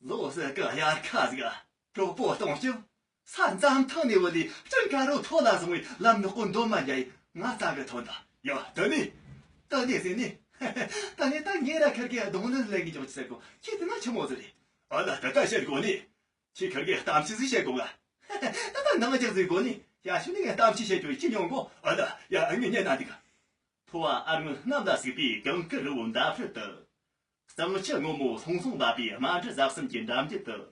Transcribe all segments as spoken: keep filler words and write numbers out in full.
ལོ་སི་ཀི་དབྱར་ཁ་ཟིག་གྲོགས་པོ་གཏོང་སྐྱོ། ས་འཛམ་ཐང་ནས་བུད་ལས་སྤྲིན་དཀར་རོ་ཐོག་ལ་བཟུང་བའི་ལམ་ནག་པོ་འདོམ་མ་རྒྱ་ཡི་ང་རྩ་གི་ཐོན་ད་ཡ་དུ་ནི། དུ་ནི་ཟེར་ནི། ད་ནི་ད་ངས་ར་ཁིར་གི་གདོང་ལེན་ལས་གི་འཇོག་ཅི་ཟེར་གོ་ཁྱེད་དེ་ན་ཆི་མོ་ཟེར་རེད། ཨ་ལ་ད་ད་བཤད་དགོ་ནི། ཁྱེད་ཁིར་གི་གཏམ་ཅི་ཟིག་བཤད་དགོ་ང་། ད་ད་ནང་རྒྱག་ཟིག་དགོ་ནི། ཡ་ཤུ་ནི་ངས་གཏམ་ཅི་བཤད་རྒྱུ་ཅི་མྱོང་གོ་ཨ་ལ་ཡ་ཨ་ངས་ཉན་ན་འདུག་ཕོ་བ་ཨར་མོ་གནམ་ལ་ཟུག་པའི་གངས་དཀར་རི་བོ་འདབས་ཕུད་དུ། གཙང་ཆུ་སྔོན་མོ་ལྷུང་སོང་འབབ་པའི་རྨ་འབྲི་རྫ་གསུམ་གྱི་འགྲམ་རྒྱུད་དུ།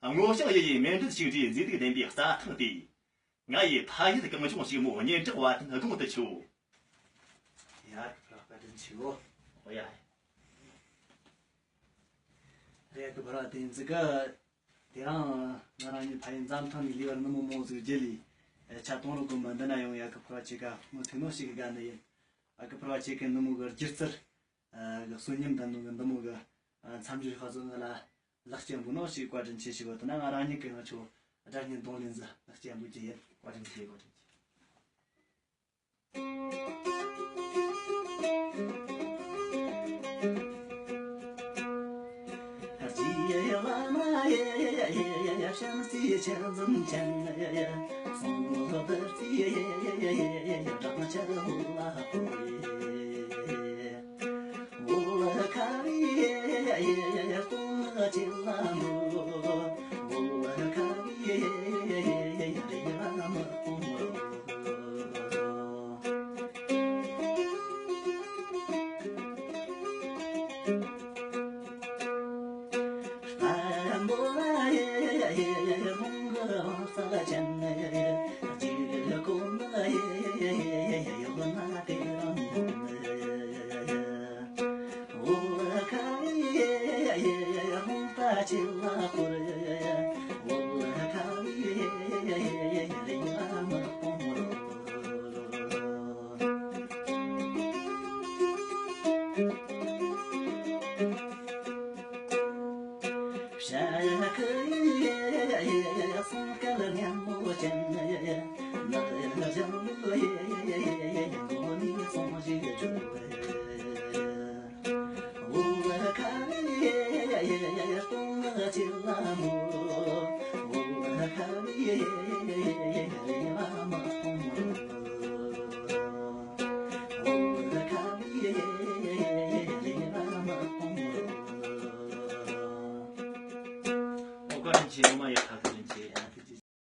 སྔོ་ལྗང་གཡུ་ཡི་མཎྜལ་ཞིག་འདྲའི་མཛེས་སྡུག་ལྡན་པའི་རྩྭ་ཐང་དེ། ང་ཡི་ཕ་ཡུལ་གངས་ལྗོངས་ཕྱུག་མོ་སྙན་གྲགས་བ་དན་དགུང་དུ་ཆུ། ཡ་གི་ཕར་བཀའ་དྲིན་ཆེའོ། ཨོ་ཡ། རེད་གི་ཕར་བ་དེ་འཛི་ག་དེ་རང་ང་རང་ཉིད་ཕ་ཡུལ་འཛམ་ཐང་ནས་ལུས་པར་ནུ་མོ་མོ་ཟིག་རྒྱུད་ལས་ཆ་གཏོང་རོགས་གོ་མ་འདི་ན་ཡོང་ཡ་གི་ཕར་བ་ཆེ་ག་མོ་ཐུག་ནོ་ཞིག་གི་ག་ནི་ཡིན། ཨ་གི་ཕར་བ་ཆེ་གི་ནུ་མོ་གི་སྒྱུ་རྩལ། གི་གསོན་ཉམས་ལྡན་ནོ་གི་འདི་མོ་གི་མཚམས་སྦྱོར་ཁ་བཟོ་ང་ལ་ལག་སྐྱེས་འབུལ་ནོ་ཞིག་བཀའ་དྲིན་ཆེ་ཞིག་བ་དེ་ན་ང་རང་ཉིད་གི་ང་ཆོ་སྒྲ་སྙན་གདོང་ལེན་ཟི་ལག་སྐྱེས་འབུལ་གྱི་ཡིན། བཀའ་དྲིན་ཆེ། བཀའ་དྲིན་ཆེ།